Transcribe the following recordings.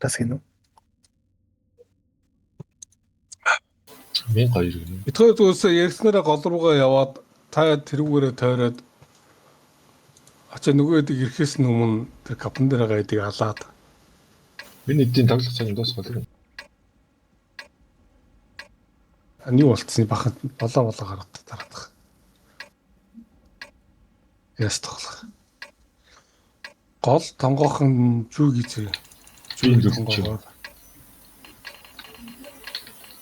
Тас гинүү. 1200 гинэ. Бид хоёр зүгээс ярьснараа гол руугаа яваад та тэрүүгээрээ тойроод ачаа нөгөө хэдийг ирэхээс өмнө тэр капн дээр байгаа хэдийг алаад Миний эдийн тоглох цаг дуусгал юм. юу болцсон бахан болоо болоо гараад тараадах. Яс тоглох. Гол тонгоохон жүг изээ. Би Жүг зүгч. тонгоогоор.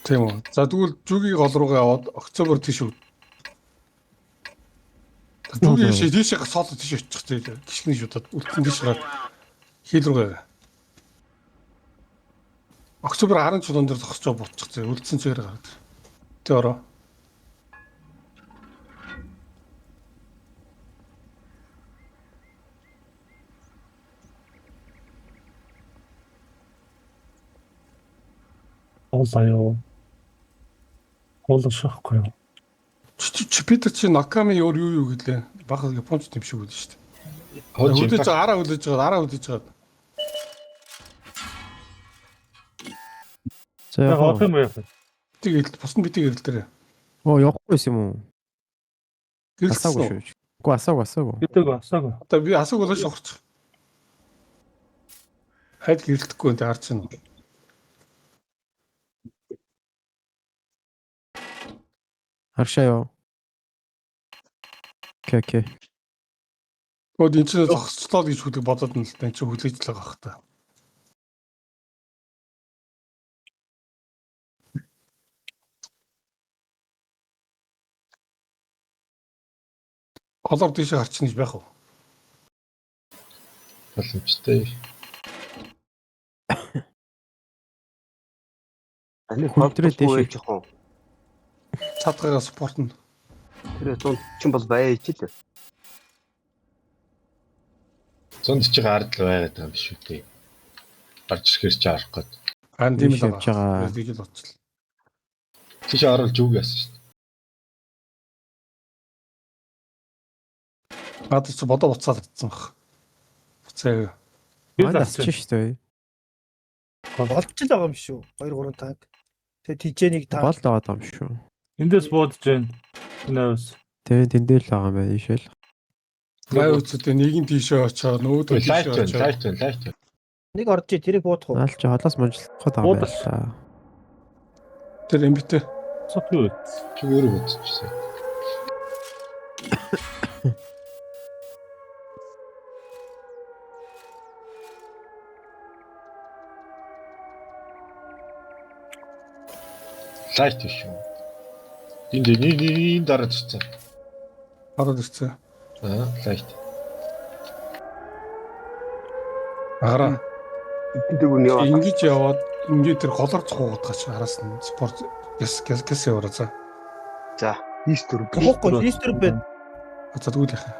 Тийм үү. За тэгвэл жүгийн гол руугаа яваад октябрь тийш үү. Жүгийн тийш тийшээ соло тийш очих зээл. Гიშгний шуудад үлдсэн тийш гараад хил рүүгээ. Октябрь 10 чулуун дээр зогсож байгаа буцчих зээл. Үлдсэн зүгээр гараад. Тэ ороо. Уулаа юу. Уулах шахгүй юу. Чи Питер чи Наками өөр юу юу гэлээ. Бага японч юм шиг үлээ шүү дээ. Хож Хүлээж байгаа араа хүлээж байгаа араа хүлээж байгаа. За Яг яг орох юм уу? Битиг эрэл бус нь битиг эрэл дээр. Оо явахгүй юм уу? Гэрэлсэн Асаагүй үү? шүү. Үгүй асаагүй асаагүй. Бидэг асаагүй. Одоо би асууг болоо шохорч. Хайд гэрэлтэхгүй энэ харж байна. Харшаа юу. Окей окей. Тэгвэл энэ чинь зогсчлоо гэж хүлэг бодоод нь л та энэ чинь хүлээж л байгаа бах та. Голоор тийшээ харчихна гэж байх уу? боломжтой. Таны Хүндрээ холбоогүй дээш. байж хоо. Цаадгаагаа спорт нь Тэр 140 бол байж л. 140 ард л байгаад байгаа юм биш үү те. Гарч ирэхэр чи арах гээд. ан тийм л Тийш явж байгаа. Тэгж л бодчихлоо. Тийш оруулж үг яасан шүү дээ. Надад чи бодоо буцаад татсан баг. Буцаа. Би Манай асч шүү дээ. Болж л байгаа юм шүү. 2 3 танк. Тэгээ тижээ нэг танк. Гол байгаа юм шүү. Эндээс буудаж байна. Энэ авс. Тэгээ тэндээ л байгаа юм байна ийшэл. Май үстэй нэг нь тийшээ очоо, нөгөөдөө Лайт тийшээ байна, очоо. лайт байна, лайт байна. Нэг орж ий тэрийг буудах уу? Наал чи холоос мунжлах гээд байгаа юм байна л та. Тэр эмбитэ. Цоп юу вэ? Чи өөрөө бодчихсон. Лайт биш үү? Энд энэ энэ дараа ирсэн. Ороод ирсэн. Аа, лайт. Агараа. Эдэн дэгүн яваа. Ингэж яваад ингээд тэр голоор цохоод гач араас нь спорт гэс гэс гэс яваараа за. За, ийс дөрөв. Бохохгүй листер байна. За тэгвэл яхаа.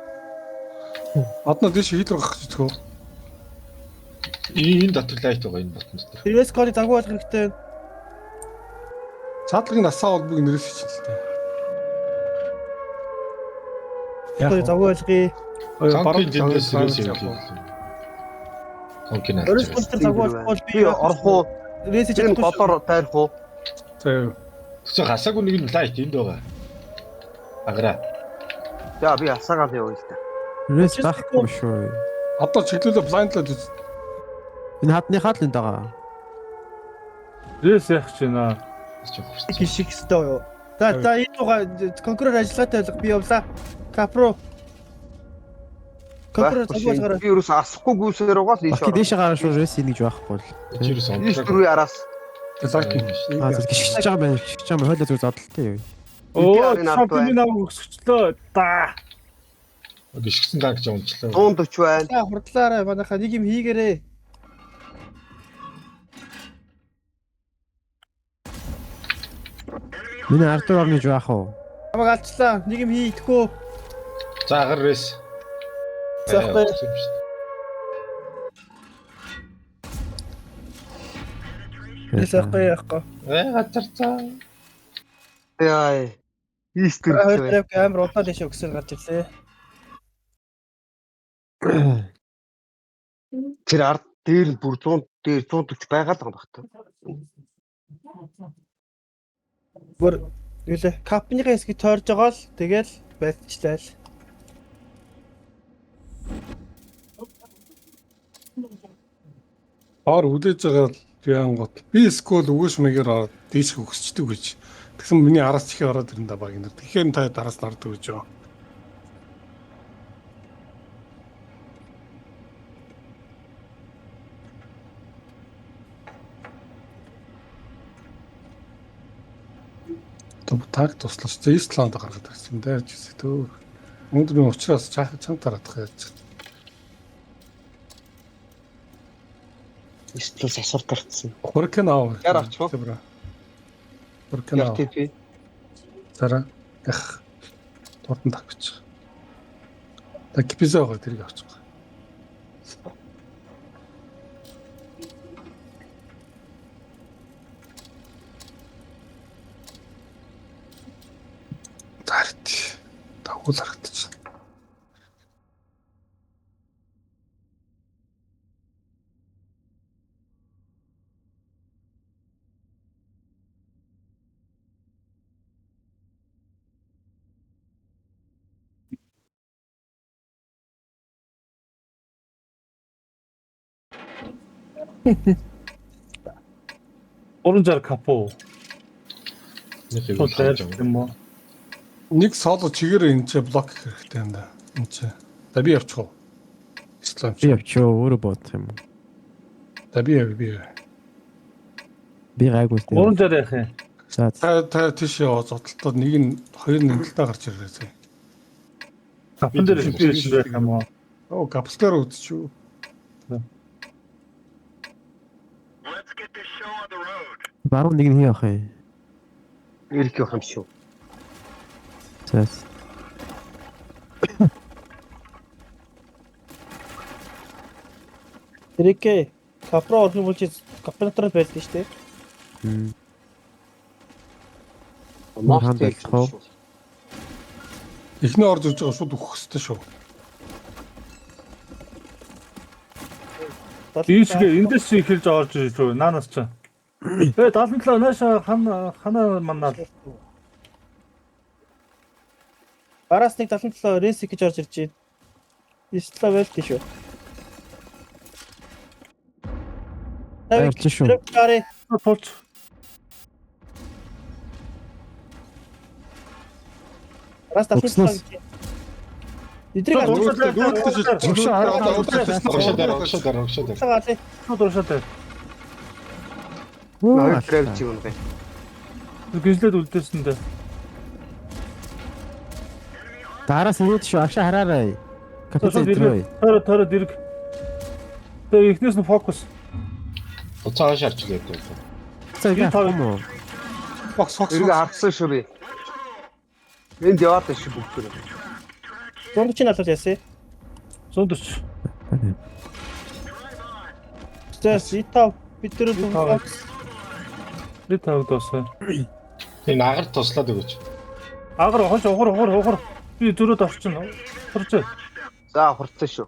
Одноо тийш хил рүү гарах гэж тгөө. Энэ дотор лайт байгаа энэ ботон дотор. Тэр эскорыг завгүй болох хэрэгтэй. Цаадлагын насаа бол бүгд нэрээс хийчихсэн л дээ. Яг Эскорыг завгүй болгоё. Конкин тэндээс нэрээс юм. Конкин алж. Орос контр завгүй болохгүй бол Би орох уу? Рейсэж Энэ чадахгүй. шүү. голоор тайрах уу? За Тэгсэн хасаагүй нэг нь лайт энд байгаа. Агараа. За, би асаагаал явъя л та. Рес байхгүй юм шүү. Одоо чиглүүлээ блайндлаад үз. Энэ хадныхаа л энд байгаа. Рээс яах гэж байна. Чи хувцас. Гişих ёстой юу? За за энэ дугаа конкурор ажиллагаатай байх би явлаа. Капро. Конкурор завгүй болгоорой. Би ерөөс асахгүй гүйсээр байгаа л ийш Окей дээшээ гараа шүү рес ийн гэж байхгүй л. Чи ерөөс Ийш онцлог. дөрвийн араас. Лайт. Аа зөв гიშгэж байгаа юм байна. Гიშгэж байгаа юм. Хойлоо зүгээр задлалтай юу. Оо, арын ард цоп миний намайг өсгчлөө. Да. Гიშгсэн танк ч унчлаа. 140 байна. За хурдлаарай манайхаа нэг юм хийгээрэй. Миний ардуур орно гэж байх уу? Намайг алчлаа. Нэг юм хийдэхгүй. За агар рес. За, байхгүй. Рейс яахгүй яахгүй. Э газар цаа. Яа. Ийс дөрөв. Хоёр трек амар удаан дэше өгсөл гарч ирлээ. Тэр ард дээр нь бүр 140 Дээр 140 байгаа л юм баг та. Бүр юу лээ? Капныхаа хэсгийг тойрж байгаа л тэгэл байлчлаа л. Ор үлээж байгаа яангот. Би скол өгөөш мэгээр ороод дээш өгсчдөг гэж. Тэгсэн миний араас чихээ ороод ирэн да баг энэ. Тэгэхээр та дараас нь ордог гэж юу. Таг туслаж Исланд гаргаад ирсэн юм даа ч гэсэн төө. Өнөөдөр би учраас чанга тараадах яаж. Эсвэл сасар тарцсан. Хуркэн аав. Яар авчих уу? Хуркэн аав. RTP. Зараа. Ях. Дурдан тавьчих. Та кипизаа байгаа тэрийг авчих. Зарт. Дагуул харагдчих. Гурван капо. Нэг юм Шууд харж дайрах байгаа. юм уу? Нэг соло чигээр энэ ч блок хэрэгтэй юм да. Энэ ч. За би явчих уу? Ислам. Би явчихоо өөрөө бодох юм. За би яв би. яв. Би гайгүй сте. 360 яах юм? За Та та тийш яваа зодтолтод нэг нь хоёр нь талдаа гарч ирээ зэ. Капн дээр FPS байх юм уу? Оо капслаар үзчихв. Баруун нэг нь хий явах юм. Эрх явах юм шүү. За. Тэрийгэ капро орох юм бол чи капны дотор л байлдээ шүү дээ. Мост Ханд болох уу? Эхний орж ирж байгаа шууд өгөх хэрэгтэй шүү. Ийшгээ эндээс чи эхэлж орж ирж шүү. Наанаас чи. Э 77 нааша хана хана манаа. Араас нэг 77 ресик гэж орж ирж байна. Исла байлдээ шүү. Орж шүү. Гари Тулч. Араас 77 Өгснөөс. гэж. Эдрийг Урагшаа дээр, урагшаа дээр, урагшаа дээр. алаа. Шууд урагшаа дээр. Хоёр гравити юм байна. Гизлээд үлдээсэн дээ. Дараас нь шүү. Агшаа хараарай. Капитан Шууд өдрөө. эрг. Тойроо тойроо дэрэг. Тэгээ эхнээс нь фокус. Буцаа хойш харж лээ дээ. За Би ингэ тав- юм уу? Бокс бокс. Эргээ харсан шүү би. Энд яваад байна шүү бүгд. 140 алуул яасан. 140. За И5 бид дөрөв И5. Би тавд дуусаа. Энэ агар туслаад өгөөч. Агар хойш ухар ухар ухар. Би зөрөөд орчин. Хурж. За хурцсан шүү.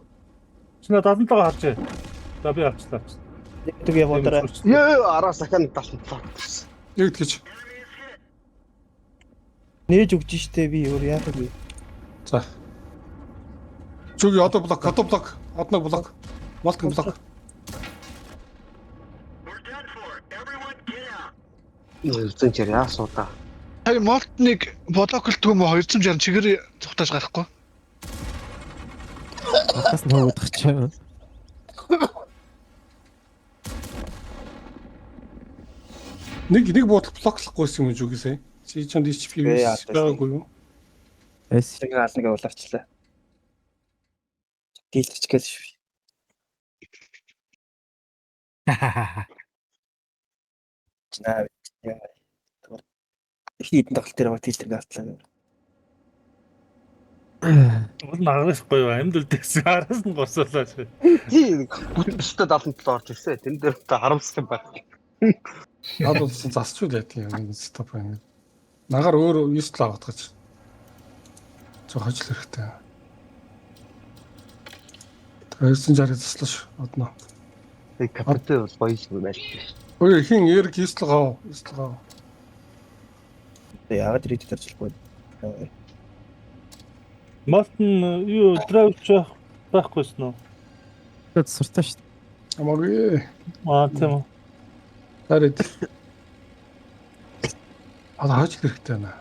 Чи на 77 харж. За би авчлаа. Нэг явуулаарай. Йоо араас дахиад 77 гэсэн. Яг тэгэж. Нээж өгч штэ би өөр яах вэ? За. Чүг одоо блок, одоо блок, одног блок. Молтон блок. Үзэн чир яасуу та. Сая молтныг блоклдгүй юм уу 260 чигээр цухтааж гарахгүй. Хатаас нь хөвгөх чи. Нэг нэг буудал блоклохгүйсэн юм зүгээс. Чи чанд HP Бэ, яа, байгаагүй юу? Эс. Нэг алнаг явуулаарчлаа. Дийлчих гээл шүү. Чнаа. Эхний хэдэн тоглолт дээр баг дийлдэг автлаа. Уул нь агараас гоё амьд үлдээсэн. Араас нь госоолаа. Тий бүтэн өстө 77 орж ирсэн. Тэн дээр та харамсах юм байна. Наад болсон засчул яадаг юм энэ стоп юм. Нагаар өөр 9 л авах гэж. Зөв хожил хэрэгтэй. 260 заслаа шүү. Одно. Тэг капитан бол гоё юм байна. Ой хин Эрик Истл гав. Истл гав. Яагаад рейд тарчлахгүй. Малтн юу драйв ч байхгүйсэн үү? Тэгээд суртаа шүү. Хамаагүй. Аа тийм үү. Тарид. Аа хожил хэрэгтэй байна.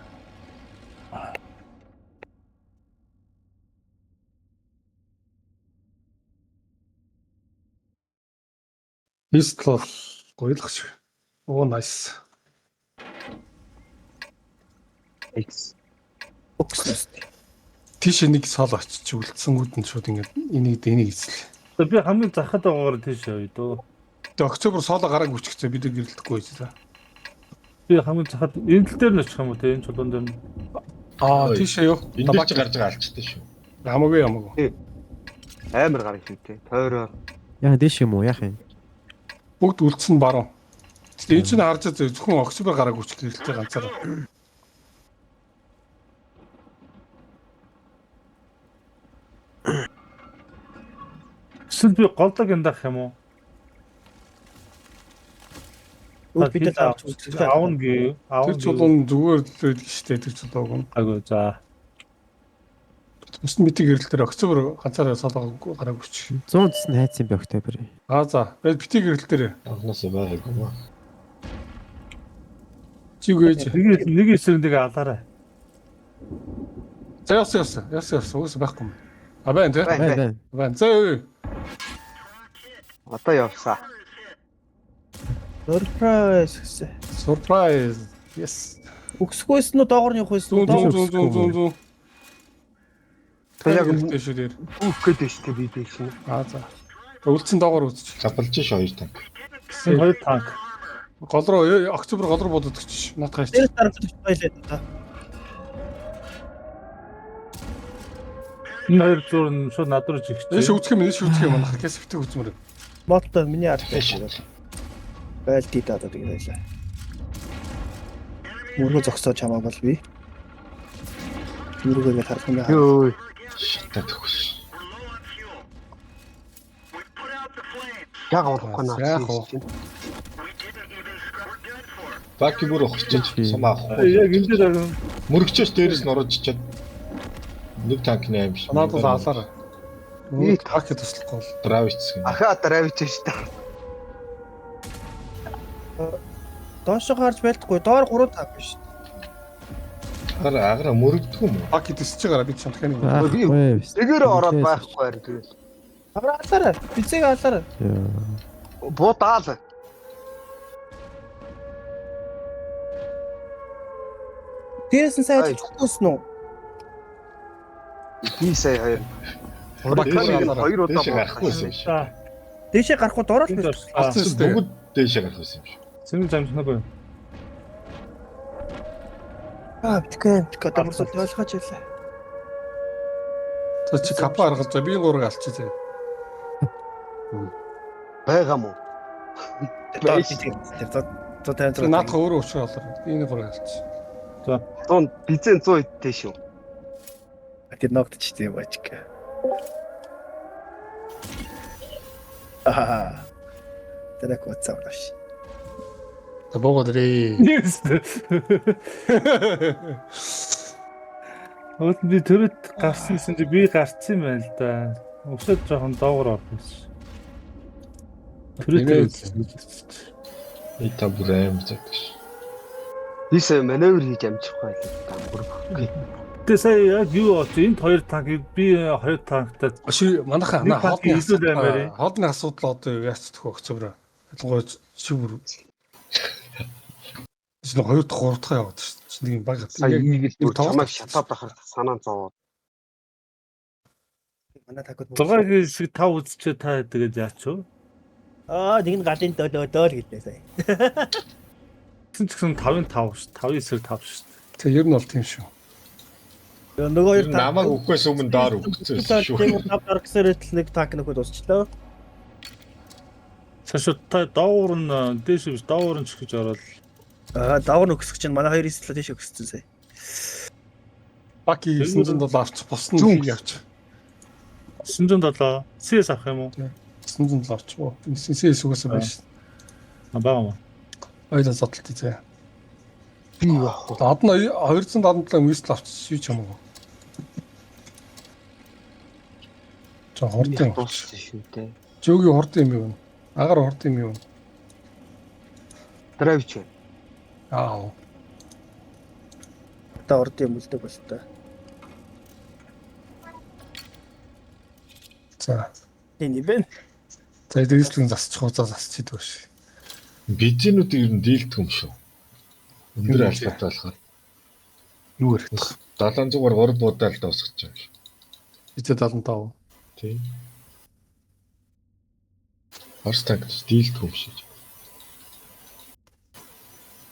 Истл бол гоё л шиг. Оо nice. X. Өгсөн. Тийш нэг сол очиж үлдсэнгүүд нь шууд ингээд энийг энийг эзэл. Тэгээ би хамгийн захад байгаагаар тийш явъя дөө. Тэгээ октябр соло гарааг өчгцээ бид гэрэлтэхгүй байж та. Би хамгийн захад энэ тал дээр нь очих юм уу те энэ чулуун дээр нь. Аа тийшээ юу? Энэ дээр чи гарч байгаа алчтай шүү. Хамаагүй хамаагүй. Амар гараг шүү дээ. Тойроо. Яа дээш юм уу? Яах юм? Бүгд үлдсэн баруун. Тэгээ энэ чинь харж байгаа зөвхөн октябр гарааг өчг гэрэлтэй ганцаараа. Эсвэл би голдог юм дах юм уу? Үл бид нар авч үзсэн. Аавна гээ. Тэр Аавна. чулуун зүгээр л байдаг шүү дээ тэр чулууг нь. Агуу за. Бус нь битэг гэрэл дээр октябр ганцаараа соло гарааг өчг. 100 цэс нь хайцсан би октябр. Аа за. Тэгээд битэг гэрэл дээр Анхнаасаа байгаагүй юм аа. чиг ээж. Нэг нэг эсрэг нэг алаарай. За явсан явсан. Явсан явсан. Угсаа байхгүй юм. А байна тий. Байна. Байна байна. Байна. За юу. Одоо явсаа. Surprise гэсэн. Surprise. Yes. Өгсгөөс нь доогор нь явах байсан уу? Зүүн Доогоор зүүн зүүн зүүн зүүн. Тэг яг хэрэгтэй шүү дээр. Түүх гээд шүү дээ би дээш нь. Аа за. Үлдсэн доогоор үзчих. Капалж ш хоёр танк. Энэ хоёр танк. Гол руу октябр гол руу бодод өгч. Наадах хайч. Дээрээс дарамт байлаа да. Энэ хоёр зур нь шууд над руу жигч. Эш үзэх юм, эш үзэх юм. Манайх кэсвтэг үзмээр. Модтой миний ард Шат. байлдий даа гэдэг байлаа. Мөргөө зогсоож чамааг бол би. Мөргөө ингэ харах юм яа. Йоо. Шатаа төгс. Яг болохгүй наа. Яах вэ? Баки бүр ухарчиж сум авахгүй. Яг энэ дээр Мөрөгчөөс дээрээс нь орж ичээд нэг танкны аим шиг. Надад бол алаарай. Би Баки туслахгүй бол. Дравиц гэнэ. Ахаа дравич шүү дээ. Доошоо гарч байлдахгүй. Доор 3 танк биш. Агара агара мөрөгдөх юм уу? Баки төсөж байгаараа би чамтханы. Байхгүй. Тэгээрээ ороод байхгүй харин тэгэл. Агара алаарай. Бицэг алаарай. Яа. Буудаал. Дээрээс нь сайн Ай. ажиллахгүй үү? Би сая хоёр. Баки Дээшээ алаарай. Хоёр удаа Дээшээ гарахгүй байсан юм шиг. за. Дээшээ гарахгүй доор л Энд байх. орсон. Алсан шүү дээ. Бүгд дээшээ гарах байсан юм шиг. Цэнгэл замжнаагүй. Аа битгүй битгүй одоо бүрсэл ойлгооч байлаа. За чи капа аргалж за би гурыг алчи зэ. Байгаа мó. Доор бицэг. За 156. Наадах өөрөө учраа болоо. Энэ гурыг алчи. 100 бизэн 100 идтэй шүү. Тэр ногдчихсон юм баачка. Аа. Тэр коцаа унаш. За буугаад ирээ. Өөд би төрөд гарсан гэсэн чи би гарцсан юм байна л да. Өсөд жоохон доогор орсон. Төрөд И та бүр аим заадаг ш. Би сая маневр хийж амжихгүй байлаа. Бүр. Тэгээ сая яг юу болж энд хоёр танк би хоёр танктай Ши манайхаа Нэг хана танк хоолны илүү баймаар асуудал хоолны асуудал одоо яач төх октябр. Ялангуяа чи бүр чи нэг хоёр дахь гурав дахь яваад шүү. Чи нэг юм баг Сая яг ийгэл бүр тоглолт чамайг шатаад байхаар санаа зовоод. Манай танкууд 6 шиг 5 үзчихээ та тэгээд яач вэ? Аа нэг нь галын дөлөө дөөл гэлээ сая. Тэгсэн ч гэсэн 5-ын 5 шүү. 5-ын эсрэг 5 шүү. Тэг ер нь бол тийм шүү. Нөгөө хоёр Тэр намайг өгөхөөс өмнө доор өгсөн шүү. Тийм тав дор гэсээр л нэг танк нөхөд дуусчлаа. Цаашаа та доогуур нь дээш биш доогуур нь чихэж ороод Аа давар нөхсөх чинь манай хоёр эсэл тийш өгссөн сая. Баки 907 авчих бус нь Зүүн хийг авчих. 907 CS авах юм уу? 907 орчих уу. CS угаасаа биш. А байгаа юм. Ойлоо зодтолтой зэ. Би юу авах вэ? Одоо 277 мисл авчихсан ч юм уу. Жо хурдан. Дууссан шүү дээ. Жөөгийн хурдан юм юу? Агаар хурдан юм юу? Драйв ч. Аа. Одоо орд юм үлдэг бол та. За. Тийм юм бэ. За дээслэн засчих уу за засчих идэг ш. Бензинүүд ер нь дийлдэг юм шүү. Өндөр албатай болохоор Юу ярих. 700-аар 3 буудаал дуусгах юм шүү. Битээ 75. Тийм. Орос танк дийлдэг юм шиг.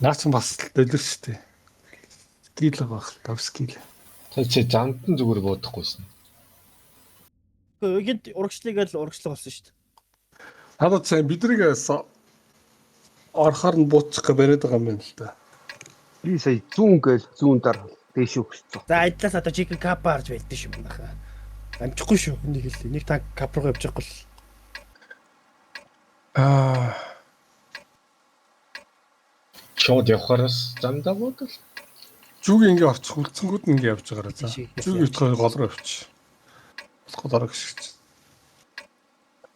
Наа чи бас дэлгэр штэ. Скил байх л тав скил. Та чи замд нь зүгээр буудахгүйсэн. Гэхдээ гинт урагшлыг л урагшлаг болсон шүү дээ. Надад сайн бидрийг орохоор нь буучих гэ бариад байгаа юм байна л да. Би сая зүүн гээл зүүн дар дээш өгсөн. За айдлаас одоо chicken cup харж байлдээ шүү манайхаа. Амжихгүй шүү. Нэг хэл нэг танк кап руу явж байгаа л. Аа. Шууд явахараас замдаа буудал. Зүг ингээ орчих үлдсэнгүүд нь ингээ явж байгаараа за. Зүг утгаар гол руу явчих. Гол ороо гიშгч.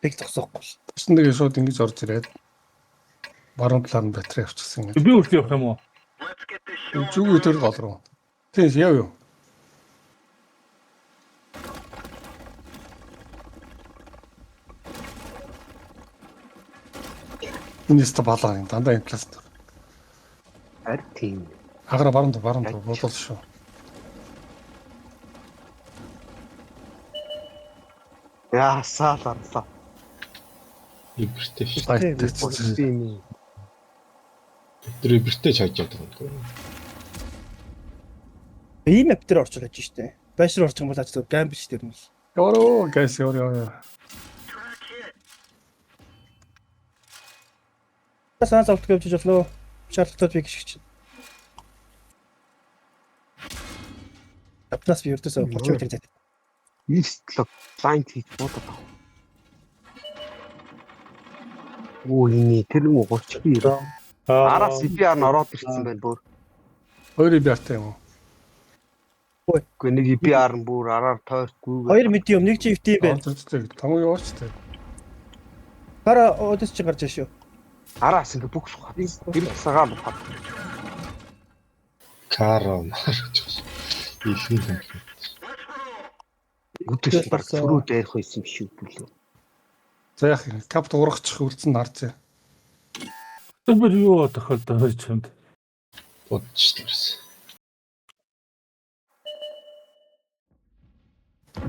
Бэг зогсоохгүй л. Тэсэн тэгээ шууд ингэж орж ирээд баруун талаар нь батарей авчихсан ингэ. Би хүртэл явах юм уу? Зүг өтөр гол руу. Тийм яв юу. Энэ өстө балаа юм дандаа импласт. Харин тийм. Агара баруун тал баруун тал бодол шүү. Яасаа л арлаа. Ибертэй шүү. Тийм. Тэр ибертэй чаж яадаг юм. Ийм map дээр орж ирж штэ. Байш руу орчих юм бол ажил гамбл штэ юм л. Яваа гайс яваа яваа. Санаа зовтгоо явж болно. Шаардлагатай би гიშгч. Апнаас би ердөөсөө 30 метр зайтай. East blind хийж буудаад байгаа. Оо энэ тэр нэг 32. Араас EBR нь ороод ирсэн байна бүр. Хоёр EBR-тай юм уу? Үгүй нэг EBR нь бүр араар тойртгүй. Хоёр медиум, нэг GFT юм байна. Том яваач тээ. Гара өдөс чи гарч ирж шүү. Араас ингээ бүх сухад. Тэр цагаан бухад. Каро марч. Илхийн юм. Өдөс баг сөрөө дайрах байсан биш үү лээ. За яах юм? Капт урагчих үлдсэн харж. Тэр бүр юу тохиолдоо байж чамд. Бодчихсон.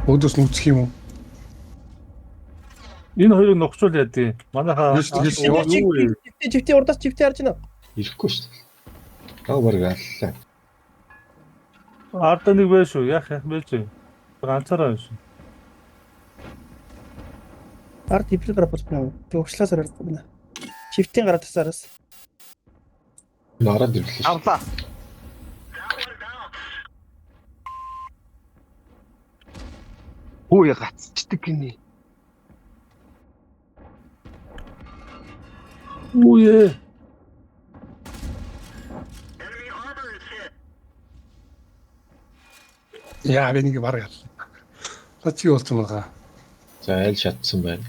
Өөдөөс нь үсэх юм уу? Энэ хоёрыг нухчуул яа дий. Манайхаа GFT урдаас GFT харж байна. Ирэхгүй шүү дээ. Таа бараг аллаа. Арда нэг байж шүү. Яах яах байж. Ганцаараа байна шүү. Ард ибрид гарах болно. Тэг урагшлаас арах байна. Shift-ийн гараад тасаараас. Нараад ирлээ шүү. Авлаа. Хүү гацчдаг гинэ. Үе. Яа би нэг бараг аллаа. Та чи болсон байгаа. За айл шатсан байна.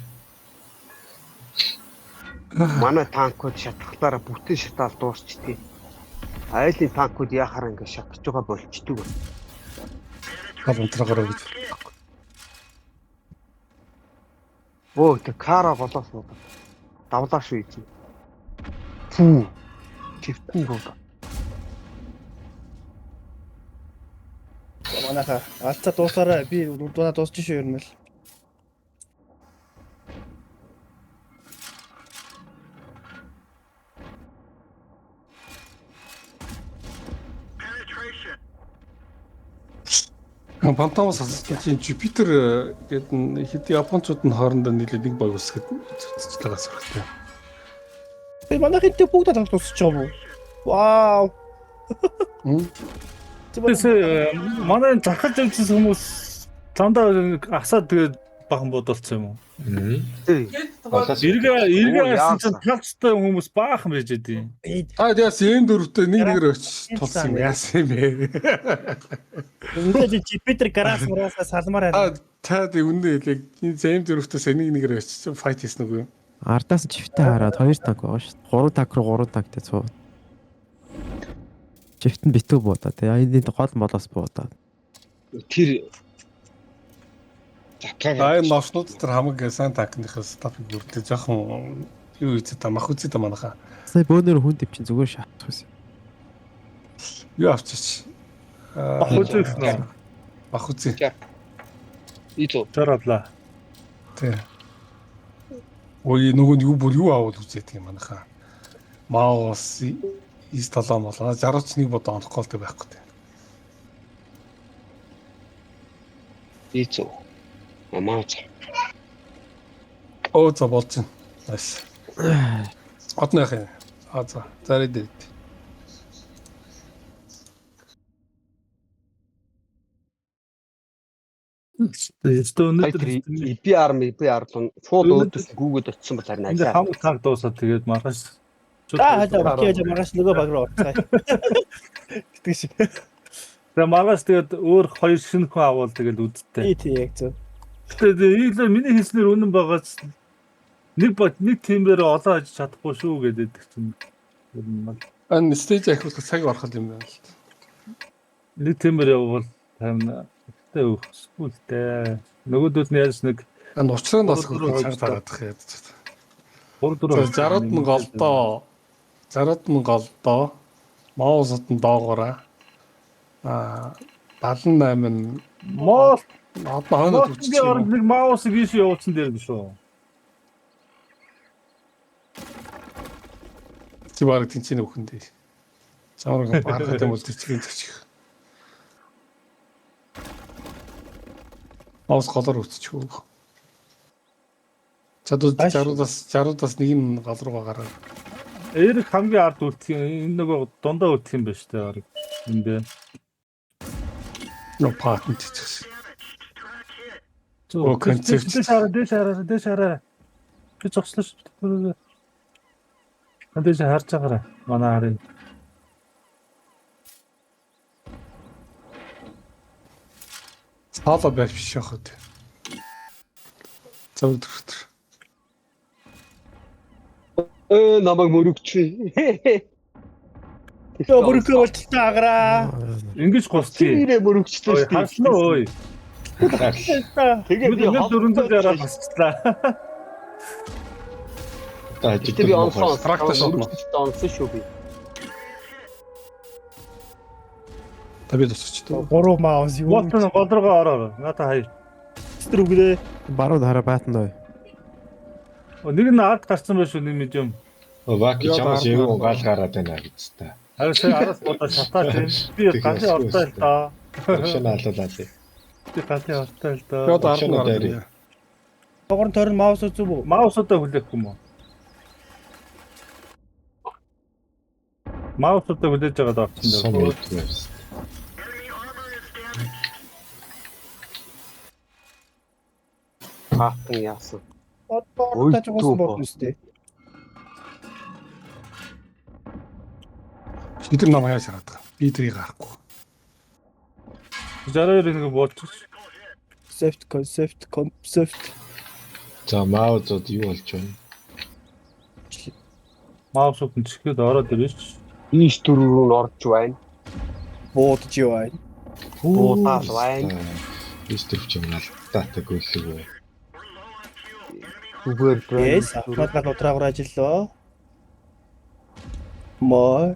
Манай танкууд шатхлаараа бүтэн шатаал дуусчихдээ. Айлын танкууд яхаар ингэ шатж байгаа болчдөг. Гал унтраагаар гэж. Өө тэр кара голоос буудаад. Давлаа шүү эзэн. Фүү. Чивтэн буудаа. Манайха алцаа дуусаарай. Би дунаа дуусч шүү ер нь л. Пантамас асуусан чинь Jupiter гэдэг нь хэд японочууд нь хоорондоо нийлээд нэг баг үсгэд зүтж байгаа сүрхтэй. Би манайх энэ бүгд алга дуусч байгаа юм уу? Вау. Тэс манай захаж явчихсан хүмүүс дандаа асаад тэгээд бахан буудалцсан юм уу? Тий. Голоос Эргээ Оо, харсан чинь яасан. талцтай хүмүүс баахан байж идэв. Та яас юм дөрөвтэй нэг нэгээр очиж тулсан юм яасан юм бэ? Ингээд Жипитер гараас мараасаа салмаар Та байна. та үнэ хэлээ. Энэ зэм дөрөвтөөс нэг нэгээр очиж файт хийсэн үгүй юу? Ардаас нь чифтээ хараад 2 танк байгаа шүү. 3 танк руу 3 танктай цуу. Чифт нь битүү буудаа. Тэгээ энэ гол молоос буудаа. Тэр затгаа Аа энэ новшнууд тэр хамаг сайн танкныхаа стапыг бүрдээ жоохон юу хийцээ та мах үзээ та манайхаа. Сая бөөнөр хүн дэв чинь зүгээр шатах байсан. Юу авчиж? Аа Мах үзээ гэсэн үү? Мах үзээ. Изо. Жаргалаа. Тий. Ой нөгөө нь юу бүр юу авал үзээд юм манайхаа. Маус 97 болоо 60 ч нэг бодоо онохгүй л байхгүй тий. Изо. Мамаа. Оо за болж байна. Nice. Одно яах юм? А за. За ready. Өстө өнөөдөр EPR EPR л шууд өөдөөс гүүгээд очсон бол харин энэ алиа. хамаг танк дуусаад тэгээд маргааш За хажаа баки хажаа маргааш нөгөө баг руу орцгаая. Гэдэг шиг. Тэгээ маргааш тэгээд өөр хоёр шинэ хүн авал тэгээд үдтэй. Тий тий яг зөв. Тэгээд ийм миний хэлснээр үнэн байгаач нэг бод нэг тиймээр олон ажиж чадахгүй шүү гэдэг чинь ер нь бол Энэ стейж ахиулах цаг орох юм байна л. нэг тиймээр явбал тань ихтэй өгөхгүй л дээ. Нөгөөдөл нь яаж нэг Энэ учраа нь бас Гурав дөрөв цаг дараадах ядаж. 3 4 За 60 мянга голдоо. 60 мянга голдоо. Маусад нь доогоораа. Аа 78 нь Мол одоо хойнод үччих Молтын юм. нэг маусыг ийш явуулсан дээр биш үү? Чи бараг тэнцэнэ өхөндөө. Замраг барахад юм бол тэр чигийн зөчих. Маус голоор үтчих үү. Чадвал 60-аас 60-аас нэг нь гол руугаа гараа. Эрик хамгийн ард үлдэх юм. Энэ нөгөө дундаа үлдэх юм байна шүү дээ. Бараг. Энд дээ. Нөө патент хийчихсэн. Зөв. Оо, концепт. Дэш хараа, дэш хараа, дэш хараа. Би зогслоо шүү. Дэш харж байгаарай. Манай харын. Цаалаа байх биш яах вэ? Зөв дөрөвтөр. Э намайг мөрөгчвэ. Йоо мөрөкөө болчихсон агараа. Ингэж гусчих. Тэрээ мөрөгчлөө шүү дээ. Харсан уу ой. Тэгээ би 1460 басчлаа. Одоо Гэтэ би онсон. Трактор шотно. Онсон шүү би. Та би тусч туу. 3 маус юу? Уотон гол руугаа ороо. Наата хаяа. Тэр үгдээ. Баруун хараа баатан ой. Нэг нь ард гарсан байх шүү нэг медиум. Ваки Яа, чамаас дараа эвгүй гал гараад байна гэж та. Харин сая араас бодоо шатаа тийм. Би ганцын ортой л доо. Шинэ алуулаа лээ. Би ганцын ортой л Би доо. одоо 10 Шинэ гараад. дайрыг. Догор тойрон маус үзв үү? Маусуудаа хүлээхгүй юм уу? Маусуудаа хүлээж байгаад орсон Сум даа. мэдгүй байсан. Патен яасан. Одоо тааж угсан бодно үстэй. Шидэр нам яаж хараад байгаа. Би тэрийг харахгүй. 62 нэг буучих. Concept concept concept. За маузууд юу болж байна? Маусууд нь чихээд ороод ирж ш. Ийш дөрөв рүү орж байна. Буудаж юу байна? Буудаал байна. Ийш төрч юм алдаатай гүйлэг үү. Зүгээр байна. Yes, автомат гал удраагаар ажиллаа. Мо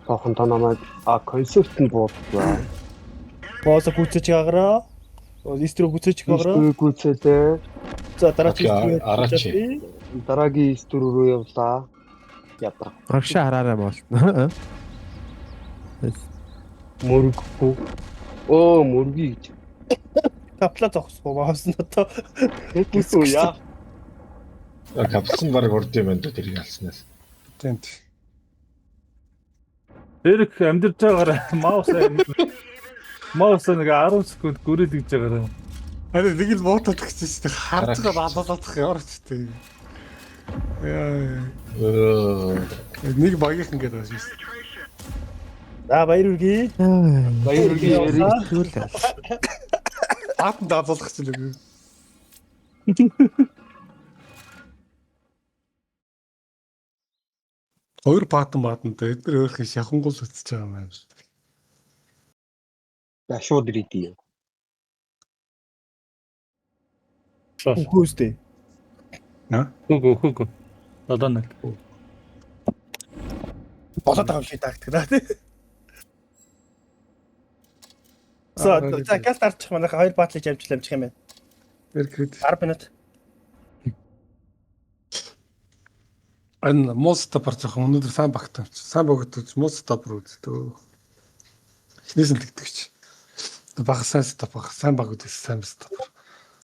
Тохон та намайг а концепт нь буудаж байна. Боосо гүцэж агараа. Истрүү гүцэж Ийш агараа. дөрөв гүцээдээ. За дараач Окей, истрүү. араач. Дараагийн ийш дөрөв рүү явлаа. Ядрах. Аргашаа хараарай болтно. Мөрөггүй. Өө мөргий гэж. Капла зогсохгүй маус нь одоо Тэгсэн яа. Капсан баг урд юм байна даа тэрийг алснаас. Тийм тийм. Эрик амьдарч байгаараа маус маус нэг 10 секунд гүрэл гэж байгаараа. Харин нэг л буутаад гэсэн чинь харж байгаа алуулах яваач тээ. Яа. Өө. Нэг багийнхан гэдэг байгаа шүү. За баяр хүргэе. Баяр хүргэе. Тэгвэл Баатан даалуулах чинь л. Хоёр паатан баатантай эдгээр өөрхөн шахангуул үтсэж байгаа юм байна. За шууд рийди. Хүүстэй. Хөгөө хөгөө. 7 0. Болоод байгаа юм шиг тактик да тий. За за гал дарчих манайха хоёр баатлыг амжилт амжих юм байна. Тэр кредит. 10 минут. Энэ муу стапар жоохон өнөөдөр сайн багтаа. Сайн богдож муу стапар үздэг. Эхнээс нь тэгдэг чи. Баг сайн стап баг сайн баг үзсэн сайн стапар.